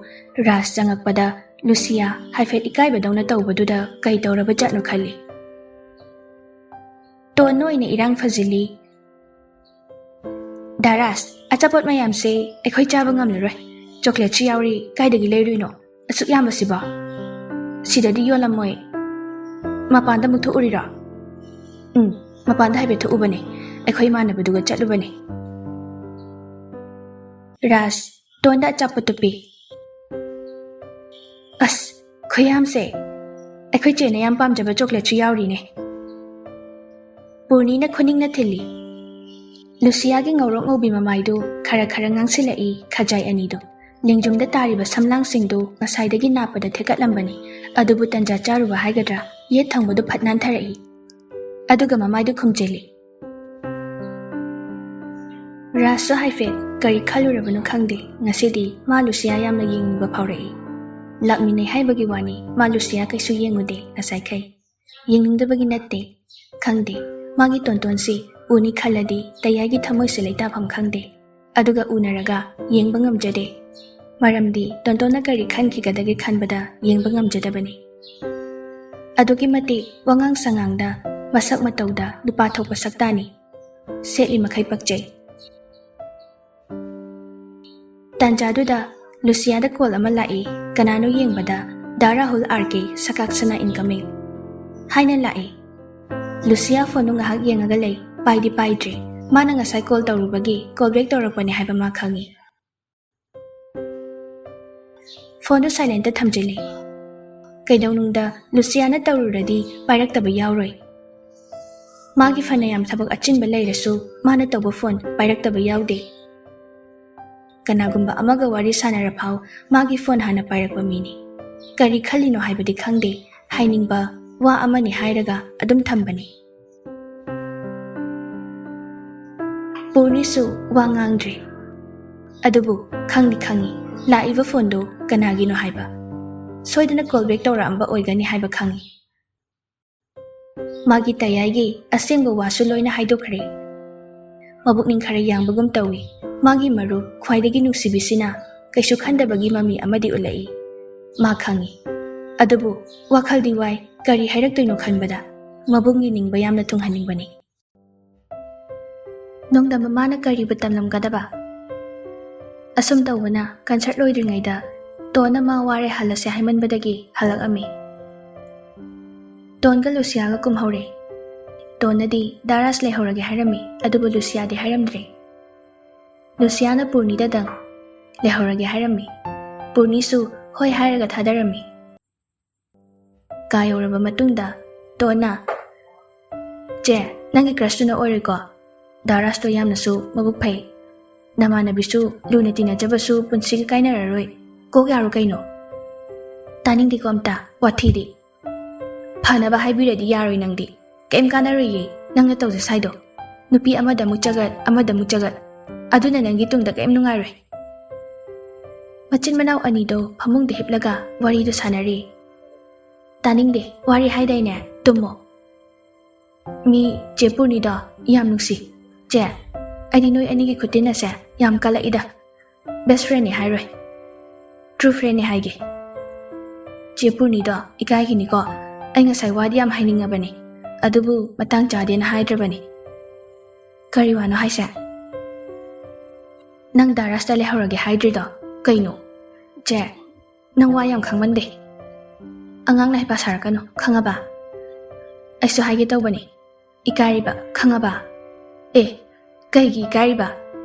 ꯔꯥꯖ ꯆꯪꯉꯛꯄꯗ ꯂꯨꯁꯤꯌꯥ ꯍꯥꯏꯐꯦꯠ ꯏꯀꯥꯏꯕꯗꯧꯅ ꯇꯧꯕꯗꯨꯗ ꯀꯩ ꯇꯧꯔꯕ ꯖꯥꯠꯅꯣ ꯈꯜꯂꯤ꯫ ꯇꯣꯟꯅ ꯑꯣꯏꯅ ꯏꯔꯥꯡ ꯐꯖꯤꯜꯂꯤ꯫ "ꯗꯥ ꯔꯥꯖ, ꯑꯆꯥꯄꯣꯠ ꯃꯌꯥꯝꯁꯦ ꯑꯩꯈꯣꯏ ꯆꯥꯕ ꯉꯝꯂꯔꯣꯏ꯫ ꯆꯣꯀ꯭ꯂꯦꯠꯁꯨ ꯌꯥꯎꯔꯤ, ꯀꯥꯏꯗꯒꯤ ꯂꯩꯔꯨꯏꯅꯣ? ꯑꯁꯨꯛ ꯌꯥꯝꯕꯁꯤꯕꯣ? ꯁꯤꯗꯗꯤ ꯌꯣꯜꯂꯝꯃꯣꯏ꯫ ꯃꯄꯥꯟꯗ ꯑꯃꯨꯛ ꯊꯣꯛꯎꯔꯤꯔꯣ?" "ꯎꯝ, ꯃꯄꯥꯟꯗ ꯍꯥꯏꯐꯦꯠ ꯊꯣꯛꯎꯕꯅꯦ, ꯑꯩꯈꯣꯏ ꯏꯃꯥꯟꯅꯕꯗꯨꯒ ꯆꯠꯂꯨꯕꯅꯦ꯫" ꯔꯥꯖ ꯇꯣꯟꯗ ꯑꯆꯥꯄꯣꯠꯇꯨ ꯄꯤ꯫ "ꯑꯁ, ꯈꯨꯌꯥꯝꯁꯦ! ꯑꯩꯈꯣꯏ ꯆꯦꯅ ꯌꯥꯝ ꯄꯥꯝꯖꯕ ꯆꯣꯀ꯭ꯂꯦꯠꯁꯨ ꯌꯥꯎꯔꯤꯅꯦ꯫" ꯄꯨꯔꯅꯤꯅ ꯈꯨꯅꯤꯡꯅ ꯊꯤꯜꯂꯤ꯫ ꯂꯨꯁꯤꯌꯥꯒꯤ ꯉꯧꯔꯣꯛ ꯉꯧꯕꯤ ꯃꯃꯥꯏꯗꯨ ꯈꯔ ꯈꯔ ꯉꯥꯡꯁꯤꯜꯂꯛꯏ ꯈꯖꯥꯏ ꯑꯅꯤꯗꯨ꯫ ꯂꯦꯡꯖꯨꯝꯗ ꯇꯥꯔꯤꯕ ꯁꯝꯂꯥꯡꯁꯤꯡꯗꯨ ꯉꯁꯥꯏꯗꯒꯤ ꯅꯥꯞꯄꯗ ꯊꯦꯛꯀꯠꯂꯝꯕꯅꯤ, ꯑꯗꯨꯕꯨ ꯇꯟꯖꯥ ꯆꯥꯔꯨꯕ ꯍꯥꯏꯒꯗ꯭ꯔꯥ, ꯌꯦꯠ ꯊꯪꯕꯗꯨ ꯐꯠ ꯅꯥꯟꯊꯔꯛꯏ꯫ ꯑꯗꯨꯒ ꯃꯃꯥꯏꯗꯨ ꯈꯨꯝꯖꯤꯜꯂꯤ꯫ ꯔꯥꯖꯁꯨ ꯍꯥꯏꯐꯦꯠ ꯀꯔꯤ ꯈꯜꯂꯨꯔꯕꯅꯣ ꯈꯪꯗꯦ, ꯉꯁꯤꯗꯤ ꯃꯥ ꯂꯨꯁꯤꯌꯥ ꯌꯥꯝꯅ ꯌꯦꯡꯅꯤꯡꯕ ꯐꯥꯎꯔꯛꯏ꯫ ꯂꯥꯛꯃꯤꯟꯅꯩ ꯍꯥꯏꯕꯒꯤ ꯋꯥꯅꯤ, ꯃꯥ ꯂꯨꯁꯤꯌꯥ ꯀꯩꯁꯨ ꯌꯦꯡꯉꯨꯗꯦ ꯉꯁꯥꯏꯈꯩ꯫ ꯌꯦꯡꯅꯤꯡꯗꯕꯒꯤ ꯅꯠꯇꯦ꯫ ꯈꯪꯗꯦ, ꯃꯥꯒꯤ ꯇꯣꯟꯇꯣꯟꯁꯤ ꯎꯅꯤ ꯈꯜꯂꯗꯤ ꯇꯌꯥꯏꯒꯤ ꯊꯃꯣꯏꯁꯦ ꯂꯩꯇꯥꯐꯝ ꯈꯪꯗꯦ꯫ ꯑꯗꯨꯒ ꯎꯅꯔꯒ ꯌꯦꯡꯕ ꯉꯝꯖꯗꯦ꯫ ꯃꯔꯝꯗꯤ ꯇꯣꯟꯇꯣꯟꯅ ꯀꯔꯤ ꯈꯟꯈꯤꯒꯗꯒꯦ ꯈꯟꯕꯗ ꯌꯦꯡꯕ ꯉꯝꯖꯗꯕꯅꯤ꯫ ꯑꯗꯨꯛꯀꯤ ꯃꯇꯤꯛ ꯋꯥꯉꯥꯡ ꯁꯉꯥꯡꯗ, ꯃꯁꯛ ꯃꯇꯧꯗ ꯅꯨꯄꯥ ꯊꯣꯛꯄ ꯁꯛꯇꯥꯅꯤ꯫ ꯁꯦꯠꯂꯤ ꯃꯈꯩ ꯄꯛꯆꯩ꯫ ꯇꯥꯟꯖꯥꯗꯨꯗ ꯂꯨꯁꯤꯌꯥꯗ ꯀꯣꯜ ꯑꯃ ꯂꯥꯛꯏ꯫ ꯀꯅꯥꯅꯣ ꯌꯦꯡꯕꯗ, "ꯗꯥ ꯔꯥꯍꯨꯜ ꯑꯥꯔ ꯀꯦ, ꯁꯀꯥꯛꯁꯅꯥ incoming" ꯍꯥꯏꯅ ꯂꯥꯛꯏ꯫ ꯂꯨꯁꯤꯌꯥ ꯐꯣꯟꯗꯨ ꯉꯥꯏꯍꯥꯛ ꯌꯦꯡꯉꯒ ꯂꯩ, ꯄꯥꯏꯗꯤ ꯄꯥꯏꯗ꯭ꯔꯦ꯫ ꯃꯥꯅ ꯉꯁꯥꯏ ꯀꯣꯜ ꯇꯧꯔꯨꯕꯒꯤ ꯀꯣꯜ ꯕꯦꯛ ꯇꯧꯔꯛꯄꯅꯦ ꯍꯥꯏꯕ ꯃꯥ ꯈꯪꯏ꯫ ꯐꯣꯟꯗꯨ ꯁꯥꯏꯂꯦꯟꯇ ꯊꯝꯖꯤꯜꯂꯤ꯫ ꯀꯩꯗꯧꯅꯨꯡꯗ ꯂꯨꯁꯤꯌꯥꯅ ꯇꯧꯔꯨꯔꯗꯤ ꯄꯥꯏꯔꯛꯇꯕ ꯌꯥꯎꯔꯣꯏ꯫ ꯃꯥꯒꯤ ꯐꯅꯌꯥꯝ ꯊꯕꯛ ꯑꯆꯤꯟꯕ ꯂꯩꯔꯁꯨ ꯃꯥꯅ ꯇꯧꯕ ꯐꯣꯟ ꯄꯥꯏꯔꯛꯇꯕ ꯌꯥꯎꯗꯦ꯫ ꯀꯅꯥꯒꯨꯝꯕ ꯑꯃꯒ ꯋꯥꯔꯤ ꯁꯥꯟꯅꯔꯐꯥꯎ ꯃꯥꯒꯤ ꯐꯣꯟ ꯍꯥꯟꯅ ꯄꯥꯏꯔꯛꯄ ꯃꯤꯅꯤ꯫ ꯀꯔꯤ ꯈꯜꯂꯤꯅꯣ ꯍꯥꯏꯕꯗꯤ ꯈꯪꯗꯦ, ꯍꯥꯏꯅꯤꯡꯕ ꯋꯥ ꯑꯃꯅꯤ ꯍꯥꯏꯔꯒ ꯑꯗꯨꯝ ꯊꯝꯕꯅꯤ꯫ ꯄꯨꯔꯅꯤꯁꯨ ꯋꯥ ꯉꯥꯡꯗ꯭ꯔꯦ꯫ ꯑꯗꯨꯕꯨ ꯈꯪꯗꯤ ꯈꯪꯉꯤ, ꯂꯥꯛꯏꯕ ꯐꯣꯟꯗꯨ ꯀꯅꯥꯒꯤꯅꯣ ꯍꯥꯏꯕ꯫ ꯁꯣꯏꯗꯅ ꯀꯣꯜ ꯕꯦꯛ ꯇꯧꯔꯛꯑꯝꯕ ꯑꯣꯏꯒꯅꯤ ꯍꯥꯏꯕ ꯈꯪꯉꯤ꯫ ꯃꯥꯒꯤ ꯇꯌꯥꯏꯒꯤ ꯑꯁꯦꯡꯕ ꯋꯥꯁꯨ ꯂꯣꯏꯅ ꯍꯥꯏꯗꯣꯛꯈ꯭ꯔꯦ꯫ ꯃꯕꯨꯛꯅꯤꯡ ꯈꯔ ꯌꯥꯡꯕꯒꯨꯝ ꯇꯧꯏ꯫ ꯃꯥꯒꯤ ꯃꯔꯨꯞ ꯈ꯭ꯋꯥꯏꯗꯒꯤ ꯅꯨꯡꯁꯤꯕꯤꯁꯤꯅ ꯀꯩꯁꯨ ꯈꯟꯗꯕꯒꯤ ꯃꯃꯤ ꯑꯃꯗꯤ ꯎꯠꯂꯛꯏ꯫ ꯃꯥ ꯈꯪꯏ꯫ ꯑꯗꯨꯕꯨ ꯋꯥꯈꯜꯗꯤ ꯋꯥꯏ, ꯀꯔꯤ ꯍꯥꯏꯔꯛꯇꯣꯏꯅꯣ ꯈꯟꯕꯗ꯫ ꯃꯕꯨꯡꯒꯤ ꯅꯤꯡꯕ ꯌꯥꯝꯅ ꯊꯨꯡꯍꯟꯅꯤꯡꯕꯅꯤ꯫ ꯅꯣꯡꯗꯝꯕ ꯃꯥꯅ ꯀꯔꯤꯕꯨ ꯇꯝꯂꯝꯒꯗꯕ? ꯑꯁꯨꯝ ꯇꯧꯕꯅ ꯀꯟꯁꯔꯠ ꯂꯣꯏꯗ꯭ꯔꯤꯉꯩꯗ ꯇꯣꯟꯅ ꯃꯥ ꯋꯥꯔꯦ ꯍꯜꯂꯁꯦ ꯍꯥꯏꯃꯟꯕꯗꯒꯤ ꯍꯜꯂꯛꯑꯝꯃꯤ꯫ ꯇꯣꯟꯒ ꯂꯨꯁꯤꯌꯥꯒ ꯀꯨꯝꯍꯧꯔꯦ꯫ ꯇꯣꯟꯅꯗꯤ ꯗꯥꯔꯥꯁ ꯂꯩꯍꯧꯔꯒꯦ ꯍꯥꯏꯔꯝꯃꯤ, ꯑꯗꯨꯕꯨ ꯂꯨꯁꯤꯌꯥꯗꯤ ꯍꯥꯏꯔꯝꯗ꯭ꯔꯦ꯫ ꯂꯨꯁꯤꯌꯥꯅ ꯄꯨꯔꯅꯤꯗꯗꯪ ꯂꯩꯍꯧꯔꯒꯦ ꯍꯥꯏꯔꯝꯃꯤ꯫ ꯄꯨꯔꯅꯤꯁꯨ ꯍꯣꯏ ꯍꯥꯏꯔꯒ ꯊꯥꯗꯔꯝꯃꯤ꯫ ꯀꯥ ꯌꯧꯔꯕ ꯃꯇꯨꯡꯗ ꯇꯣꯟꯅ, "ꯆꯦ, ꯅꯪꯒꯤ ꯀ꯭ꯔꯁꯇꯨꯅ ꯑꯣꯏꯔꯣꯏꯀꯣ? ꯗꯥꯔꯥꯁꯇꯣ ꯌꯥꯝꯅꯁꯨ ꯃꯕꯨꯛ ꯐꯩ꯫ ꯅꯃꯥꯟꯅꯕꯤꯁꯨ ꯂꯨꯅ ꯇꯤꯟꯅꯖꯕꯁꯨ ꯄꯨꯟꯁꯤꯒꯤ ꯀꯥꯏꯅꯔꯔꯣꯏ꯫ ꯀꯣꯛ ꯌꯥꯔꯣ ꯀꯩꯅꯣ?" "ꯇꯥꯅꯤꯡꯗꯦꯀꯣ ꯑꯝꯇ, ꯋꯥꯊꯤꯗꯤ꯫ ꯐꯅꯕ ꯍꯥꯏꯕꯤꯔꯗꯤ ꯌꯥꯔꯣꯏ ꯅꯪꯗꯤ꯫ ꯀꯩꯝ ꯀꯥꯟꯅꯔꯣꯏꯌꯦ ꯅꯪꯅ ꯇꯧꯖ ꯁꯥꯏꯗꯣ꯫ ꯅꯨꯄꯤ ꯑꯃꯗ ꯑꯃꯨꯛ ꯆꯒꯠ, ꯑꯃꯗ ꯑꯃꯨꯛ ꯆꯒꯠ꯫ ꯑꯗꯨꯅ ꯅꯪꯒꯤ ꯇꯨꯡꯗ ꯀꯩꯝ ꯅꯨꯡꯉꯥꯏꯔꯣꯏ꯫" ꯃꯆꯤꯟ ꯃꯅꯥꯎ ꯑꯅꯤꯗꯣ ꯐꯃꯨꯡꯗ ꯍꯤꯞꯂꯒ ꯋꯥꯔꯤꯗꯣ ꯁꯥꯟꯅꯔꯤ꯫ "ꯇꯥꯅꯤꯡꯗꯦ, ꯋꯥꯔꯤ ꯍꯥꯏꯗꯥꯏꯅꯦ? ꯇꯨꯝꯃꯣ꯫" "ꯃꯤ ꯆꯦ ꯄꯨꯔꯅꯤꯗꯣ ꯌꯥꯝ ꯅꯨꯡꯁꯤ꯫ ꯆꯦ, ꯑꯩꯗꯤ ꯅꯣꯏ ꯑꯅꯤꯒꯤ ꯈꯨꯠꯇꯤꯟꯅꯁꯦ ꯌꯥꯝ ꯀꯜꯂꯛꯏꯗ꯫ ꯕꯦꯁ ꯐ꯭ꯔꯦꯟꯅꯤ ꯍꯥꯏꯔꯣꯏ, ꯇ꯭ꯔꯨ ꯐ꯭ꯔꯦꯟꯅꯤ ꯍꯥꯏꯒꯦ꯫ ꯆꯦ ꯄꯨꯔꯅꯤꯗꯣ ꯏꯀꯥꯏꯈꯤꯅꯤꯀꯣ꯫ ꯑꯩ ꯉꯁꯥꯏ ꯋꯥꯗꯤ ꯌꯥꯝ ꯍꯥꯏꯅꯤꯡꯉꯕꯅꯤ, ꯑꯗꯨꯕꯨ ꯃꯇꯥꯡ ꯆꯥꯗꯦꯅ ꯍꯥꯏꯗ꯭ꯔꯕꯅꯤ꯫" "ꯀꯔꯤ ꯋꯥꯅꯣ ꯍꯥꯏꯁꯦ? ꯅꯪ ꯗꯥꯔꯥꯁꯇ ꯂꯩꯍꯧꯔꯒꯦ ꯍꯥꯏꯗ꯭ꯔꯤꯗꯣ ꯀꯩꯅꯣ?" "ꯆꯦ, ꯅꯪ ꯋꯥ ꯌꯥꯝ ꯈꯪꯃꯟꯗꯦ꯫ ꯑꯉꯥꯡꯅ ꯍꯩꯄꯥ ꯁꯥꯔꯛꯀꯅꯨ, ꯈꯪꯉꯕ?" "ꯑꯩꯁꯨ ꯍꯥꯏꯒꯦ ꯇꯧꯕꯅꯤ꯫ ꯏꯀꯥꯏꯔꯤꯕ, ꯈꯪꯉꯕ?" "ꯑꯦ, ꯀꯩꯒꯤ ꯏꯀꯥꯏꯔꯤꯕ?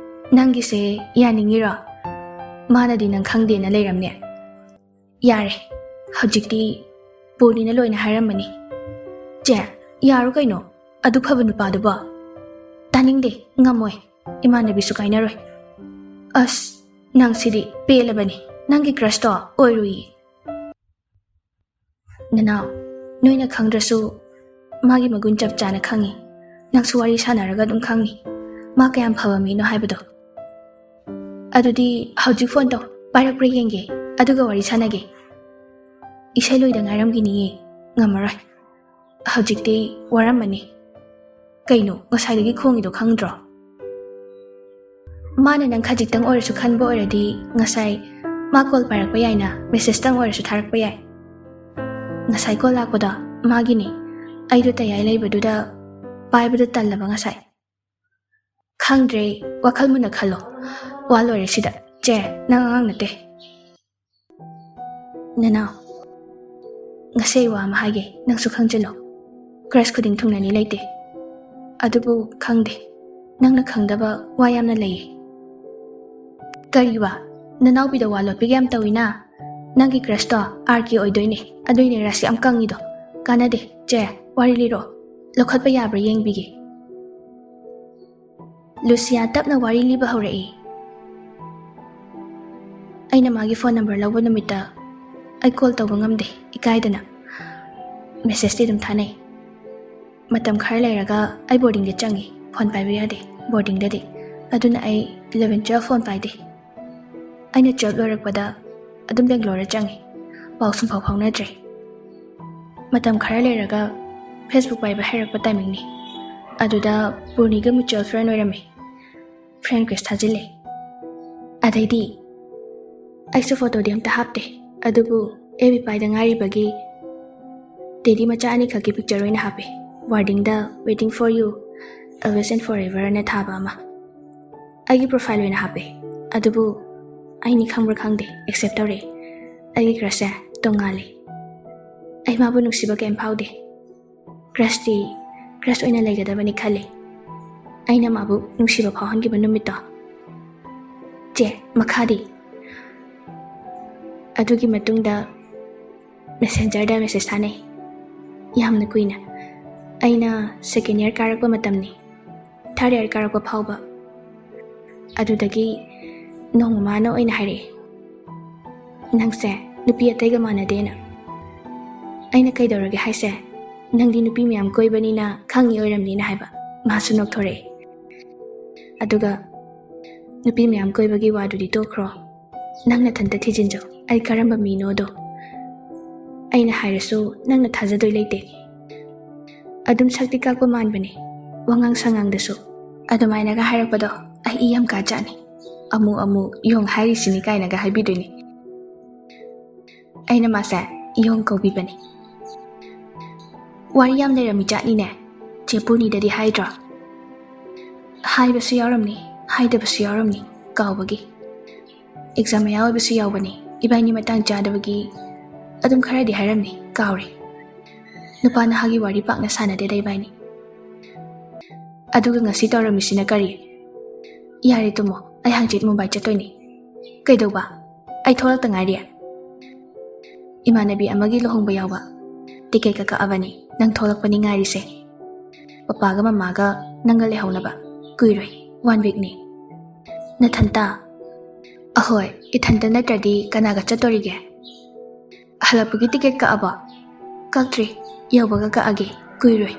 ꯅꯪꯒꯤꯁꯦ ꯌꯥꯅꯤꯡꯉꯤꯔꯣ? ꯃꯥꯅꯗꯤ ꯅꯪ ꯈꯪꯗꯦꯅ ꯂꯩꯔꯝꯅꯦ꯫" "ꯌꯥꯔꯦ, ꯍꯧꯖꯤꯛꯇꯤ ꯄꯨꯔꯅꯤꯅ ꯂꯣꯏꯅ ꯍꯥꯏꯔꯝꯃꯅꯤ꯫" "ꯆꯦ, ꯌꯥꯔꯣ ꯀꯩꯅꯣ? ꯑꯗꯨ ꯐꯕ ꯅꯨꯄꯥꯗꯨꯕꯣ?" "ꯇꯥꯅꯤꯡꯗꯦ, ꯉꯝꯃꯣꯏ꯫ ꯏꯃꯥꯟꯅꯕꯤꯁꯨ ꯀꯥꯏꯅꯔꯣꯏ꯫" "ꯑꯁ, ꯅꯪ ꯁꯤꯗꯤ ꯄꯦꯜꯂꯕꯅꯤ꯫ ꯅꯪꯒꯤ ꯀ꯭ꯔꯁꯇꯣ ꯑꯣꯏꯔꯨꯏ꯫" "ꯅꯅꯥꯎ, ꯅꯣꯏꯅ ꯈꯪꯗ꯭ꯔꯁꯨ ꯃꯥꯒꯤ ꯃꯒꯨꯟ ꯆꯞ ꯆꯥꯅ ꯈꯪꯉꯤ꯫ ꯅꯪꯁꯨ ꯋꯥꯔꯤ ꯁꯥꯟꯅꯔꯒ ꯑꯗꯨꯝ ꯈꯪꯅꯤ ꯃꯥ ꯀꯌꯥꯝ ꯐꯕ ꯃꯤꯅꯣ ꯍꯥꯏꯕꯗꯣ꯫ ꯑꯗꯨꯗꯤ ꯍꯧꯖꯤꯛ ꯐꯣꯟ ꯇꯧ, ꯄꯥꯏꯔꯛꯄ꯭ꯔꯥ ꯌꯦꯡꯒꯦ, ꯑꯗꯨꯒ ꯋꯥꯔꯤ ꯁꯥꯟꯅꯒꯦ꯫ ꯏꯁꯩ ꯂꯣꯏꯗ ꯉꯥꯏꯔꯝꯈꯤꯅꯤꯌꯦ, ꯉꯝꯃꯔꯣꯏ꯫ ꯍꯧꯖꯤꯛꯇꯤ ꯋꯥꯔꯝꯃꯅꯤ꯫ ꯀꯩꯅꯣ ꯉꯁꯥꯏꯗꯒꯤ ꯈꯣꯡꯉꯤꯗꯣ ꯈꯪꯗ꯭ꯔꯣ? ꯃꯥꯅ ꯅꯪ ꯈꯖꯤꯛꯇꯪ ꯑꯣꯏꯔꯁꯨ ꯈꯟꯕ ꯑꯣꯏꯔꯗꯤ ꯉꯁꯥꯏ ꯃꯥ ꯀꯣꯜ ꯄꯥꯏꯔꯛꯄ ꯌꯥꯏꯅ, ꯃꯦꯁꯦꯖꯇꯪ ꯑꯣꯏꯔꯁꯨ ꯊꯥꯔꯛꯄ ꯌꯥꯏ꯫ ꯉꯁꯥꯏ ꯀꯣꯜ ꯂꯥꯛꯄꯗꯣ ꯃꯥꯒꯤꯅꯤ꯫ ꯑꯩꯗꯣ ꯇꯌꯥꯏ ꯂꯩꯕꯗꯨꯗ ꯄꯥꯏꯕꯗꯣ ꯇꯜꯂꯕ ꯉꯁꯥꯏ꯫ ꯈꯪꯗ꯭ꯔꯦ, ꯋꯥꯈꯜ ꯃꯨꯟꯅ ꯈꯜꯂꯣ꯫ ꯋꯥ ꯂꯣꯏꯔꯦ ꯁꯤꯗ꯫ ꯆꯦ, ꯅꯪ ꯑꯉꯥꯡ ꯅꯠꯇꯦ꯫ ꯅꯅꯥꯎ, ꯉꯁꯤ ꯑꯩ ꯋꯥ ꯑꯃ ꯍꯥꯏꯒꯦ, ꯅꯪꯁꯨ ꯈꯪꯖꯤꯜꯂꯣ꯫ ꯀ꯭ꯔꯁ ꯈꯨꯗꯤꯡ ꯊꯨꯡꯅꯅꯤ ꯂꯩꯇꯦ꯫ ꯑꯗꯨꯕꯨ ꯈꯪꯗꯦ, ꯅꯪꯅ ꯈꯪꯗꯕ ꯋꯥ ꯌꯥꯝꯅ ꯂꯩꯌꯦ꯫ ꯀꯔꯤ ꯋꯥ? ꯅꯅꯥꯎꯄꯤꯗ ꯋꯥ ꯂꯣꯠꯄꯤꯒ ꯌꯥꯝ ꯇꯧꯏꯅ꯫ ꯅꯪꯒꯤ ꯀ꯭ꯔꯁꯇꯣ ꯑꯥꯔ ꯀꯦ ꯑꯣꯏꯗꯣꯏꯅꯦ, ꯑꯗꯨꯏꯅꯦ ꯔꯥꯁꯤ ꯌꯥꯝ ꯀꯪꯉꯤꯗꯣ꯫ ꯀꯥꯟꯅꯗꯦ꯫ ꯆꯦ, ꯋꯥꯔꯤ ꯂꯤꯔꯣ꯫ ꯂꯧꯈꯠꯄ ꯌꯥꯕ꯭ꯔꯥ ꯌꯦꯡꯕꯤꯒꯦ꯫ ꯂꯨꯁꯤꯌꯥ ꯇꯞꯅ ꯋꯥꯔꯤ ꯂꯤꯕ ꯍꯧꯔꯛꯏ꯫ ꯑꯩꯅ ꯃꯥꯒꯤ ꯐꯣꯟ ꯅꯝꯕꯔ ꯂꯧꯕ ꯅꯨꯃꯤꯠꯇ ꯑꯩ ꯀꯣꯜ ꯇꯧꯕ ꯉꯝꯗꯦ, ꯏꯀꯥꯏꯗꯅ꯫ ꯃꯦꯁꯦꯖꯇꯤ ꯑꯗꯨꯝ ꯊꯥꯅꯩ꯫ ꯃꯇꯝ ꯈꯔ ꯂꯩꯔꯒ ꯑꯩ ꯕꯣꯔꯗꯤꯡꯗ ꯆꯪꯉꯤ, ꯐꯣꯟ ꯄꯥꯏꯕ ꯌꯥꯗꯦ ꯕꯣꯔꯗꯤꯡꯗꯗꯤ꯫ ꯑꯗꯨꯅ ꯑꯩ ꯏꯂꯚꯦꯟ ꯇꯨꯋꯦꯜꯐ ꯐꯣꯟ ꯄꯥꯏꯗꯦ꯫ ꯑꯩꯅ ꯇꯨꯋꯦꯜꯐ ꯂꯣꯏꯔꯛꯄꯗ ꯑꯗꯨꯝ ꯕꯦꯡꯒ꯭ꯂꯣꯔꯗ ꯆꯪꯉꯤ, ꯄꯥꯎ ꯁꯨꯡꯐꯥꯎ ꯐꯥꯎꯅꯗ꯭ꯔꯦ꯫ ꯃꯇꯝ ꯈꯔ ꯂꯩꯔꯒ ꯐꯦꯁꯕꯨꯛ ꯄꯥꯏꯕ ꯍꯩꯔꯛꯄ ꯇꯥꯏꯃꯤꯡꯅꯤ꯫ ꯑꯗꯨꯗ ꯄꯨꯔꯅꯤꯒ ꯃ꯭ꯌꯨꯆꯨꯋꯦꯜ ꯐ꯭ꯔꯦꯟ ꯑꯣꯏꯔꯝꯃꯤ꯫ ꯐ꯭ꯔꯦꯟ ꯔꯤꯀ꯭ꯋꯦꯁ ꯊꯥꯖꯤꯜꯂꯦ꯫ ꯑꯗꯩꯗꯤ ꯑꯩꯁꯨ ꯐꯣꯇꯣꯗꯤ ꯑꯝꯇ ꯍꯥꯞꯇꯦ, ꯑꯗꯨꯕꯨ ꯑꯦꯐ ꯕꯤ ꯄꯥꯏꯗ ꯉꯥꯏꯔꯤꯕꯒꯤ ꯇꯦꯗꯤ ꯃꯆꯥ ꯑꯅꯤꯈꯛꯀꯤ ꯄꯤꯛꯆꯔ ꯑꯣꯏꯅ ꯍꯥꯞꯄꯦ꯫ ꯋꯥꯔꯗꯤꯡꯗ "Waiting for you, always and forever" ꯑꯅ ꯊꯥꯕ ꯑꯃ ꯑꯩꯒꯤ ꯄ꯭ꯔꯣꯐꯥꯏꯜ ꯑꯣꯏꯅ ꯍꯥꯞꯄꯦ꯫ ꯑꯗꯨꯕꯨ ꯑꯩꯅꯤ ꯈꯪꯕ꯭ꯔꯥ ꯈꯪꯗꯦ, ꯑꯦꯛꯁꯦꯞ ꯇꯧꯔꯛꯑꯦ꯫ ꯑꯩꯒꯤ ꯀ꯭ꯔꯁꯁꯦ ꯇꯣꯡꯉꯥꯜꯂꯦ꯫ ꯑꯩ ꯃꯥꯕꯨ ꯅꯨꯡꯁꯤꯕ ꯀꯩꯝ ꯐꯥꯎꯗꯦ꯫ ꯀ꯭ꯔꯁꯇꯤ ꯀ꯭ꯔꯁ ꯑꯣꯏꯅ ꯂꯩꯒꯗꯕꯅꯤ ꯈꯜꯂꯤ꯫ ꯑꯩꯅ ꯃꯥꯕꯨ ꯅꯨꯡꯁꯤꯕ ꯐꯥꯎꯍꯟꯈꯤꯕ ꯅꯨꯃꯤꯠꯇꯣ꯫ ꯆꯦ, ꯃꯈꯥꯗꯤ? ꯑꯗꯨꯒꯤ ꯃꯇꯨꯡꯗ ꯃꯦꯁꯦꯟꯖꯔꯗ ꯃꯦꯁꯦꯖ ꯊꯥꯅꯩ꯫ ꯌꯥꯝꯅ ꯀꯨꯏꯅ꯫ ꯑꯩꯅ ꯁꯦꯀꯦꯟ ꯏꯌꯔ ꯀꯥꯔꯛꯄ ꯃꯇꯝꯅꯤ, ꯊꯥꯔꯠ ꯏꯌꯔ ꯀꯥꯔꯛꯄ ꯐꯥꯎꯕ꯫ ꯑꯗꯨꯗꯒꯤ ꯅꯣꯡꯃ ꯃꯥꯅ ꯑꯣꯏꯅ ꯍꯥꯏꯔꯛꯑꯦ, "ꯅꯪꯁꯦ ꯅꯨꯄꯤ ꯑꯇꯩꯒ ꯃꯥꯟꯅꯗꯦꯅ"꯫ ꯑꯩꯅ "ꯀꯩꯗꯧꯔꯒꯦ ꯍꯥꯏꯁꯦ? ꯅꯪꯗꯤ ꯅꯨꯄꯤ ꯃꯌꯥꯝ ꯀꯣꯏꯕꯅꯤꯅ ꯈꯪꯉꯤ ꯑꯣꯏꯔꯝꯅꯤꯅ" ꯍꯥꯏꯕ꯫ ꯃꯥꯁꯨ ꯅꯣꯛꯊꯣꯔꯛꯑꯦ꯫ ꯑꯗꯨꯒ "ꯅꯨꯄꯤ ꯃꯌꯥꯝ ꯀꯣꯏꯕꯒꯤ ꯋꯥꯗꯨꯗꯤ ꯇꯣꯛꯈ꯭ꯔꯣ, ꯅꯪ ꯅꯊꯟꯇ ꯊꯤꯖꯤꯟꯖꯧ, ꯑꯩ ꯀꯔꯝꯕ ꯃꯤꯅꯣꯗꯣ꯫ ꯑꯩꯅ ꯍꯥꯏꯔꯁꯨ ꯅꯪꯅ ꯊꯥꯖꯗꯣꯏ ꯂꯩꯇꯦ꯫ ꯑꯗꯨꯝ ꯁꯛꯇꯤ ꯀꯥꯛꯄ ꯃꯥꯟꯕꯅꯦ, ꯋꯥꯉꯥꯡ ꯁꯉꯥꯡꯗꯁꯨ"꯫ ꯑꯗꯨꯃꯥꯏꯅꯒ ꯍꯥꯏꯔꯛꯄꯗꯣ ꯑꯩ ꯏ ꯌꯥꯝ ꯀꯥꯖꯥꯠꯅꯤ꯫ "ꯑꯃꯨ ꯑꯃꯨ ꯌꯣꯡ ꯍꯥꯏꯔꯤꯁꯤꯅꯤ" ꯀꯥꯏꯅꯒ ꯍꯥꯏꯕꯤꯗꯣꯏꯅꯤ꯫ ꯑꯩꯅ ꯃꯥꯁꯦ ꯌꯣꯡ ꯀꯧꯕꯤꯕꯅꯤ꯫ ꯋꯥꯔꯤ ꯌꯥꯝ ꯂꯩꯔꯝꯃꯤ ꯖꯥꯠꯅꯤꯅꯦ꯫ ꯆꯦ ꯄꯨꯔꯅꯤꯗꯗꯤ ꯍꯥꯏꯗ꯭ꯔꯣ? ꯍꯥꯏꯕꯁꯨ ꯌꯥꯎꯔꯝꯅꯤ, ꯍꯥꯏꯗꯕꯁꯨ ꯌꯥꯎꯔꯝꯅꯤ, ꯀꯥꯎꯕꯒꯤ꯫ ꯑꯦꯛꯖꯥꯝ ꯃꯌꯥ ꯑꯣꯏꯕꯁꯨ ꯌꯥꯎꯕꯅꯤ, ꯏꯕꯥꯏꯅꯤ ꯃꯇꯥꯡ ꯆꯥꯗꯕꯒꯤ꯫ ꯑꯗꯨꯝ ꯈꯔꯗꯤ ꯍꯥꯏꯔꯝꯅꯤ, ꯀꯥꯎꯔꯦ꯫ ꯅꯨꯄꯥ ꯅꯍꯥꯒꯤ ꯋꯥꯔꯤ ꯄꯥꯛꯅ ꯁꯥꯟꯅꯗꯦꯗ ꯏꯕꯥꯏꯅꯤ꯫ ꯑꯗꯨꯒ ꯉꯁꯤ ꯇꯧꯔꯝꯃꯤꯁꯤꯅ ꯀꯔꯤ? ꯌꯥꯔꯦ ꯇꯨꯝꯃꯣ, ꯑꯩ ꯍꯪꯆꯤꯠ ꯃꯨꯝꯕꯥꯏ ꯆꯠꯇꯣꯏꯅꯤ꯫ ꯀꯩꯗꯧꯕ? ꯑꯩ ꯊꯣꯛꯂꯛꯇ ꯉꯥꯏꯔꯤ꯫ ꯏꯃꯥꯟꯅꯕꯤ ꯑꯃꯒꯤ ꯂꯨꯍꯣꯡꯕ ꯌꯥꯎꯕ꯫ ꯇꯤꯀꯦꯠꯀ ꯀꯛꯑꯕꯅꯤ, ꯅꯪ ꯊꯣꯛꯂꯛꯄꯅꯤ ꯉꯥꯏꯔꯤꯁꯦ꯫ ꯄꯄꯥꯒ ꯃꯃꯥꯒ ꯅꯪꯒ ꯂꯩꯍꯧꯅꯕ꯫ ꯀꯨꯏꯔꯣꯏ, ꯋꯥꯟ ꯋꯤꯛꯅꯤ꯫ ꯅꯊꯟꯇ? ꯑꯍꯣꯏ, ꯏꯊꯟꯇ ꯅꯠꯇ꯭ꯔꯗꯤ ꯀꯅꯥꯒ ꯆꯠꯇꯣꯔꯤꯒꯦ? ꯍꯜꯂꯛꯄꯒꯤ ꯇꯤꯀꯦꯠ ꯀꯛꯑꯕꯣ? ꯀꯛꯇ꯭ꯔꯤ, ꯌꯧꯕꯒ ꯀꯛꯑꯒꯦ, ꯀꯨꯏꯔꯣꯏ꯫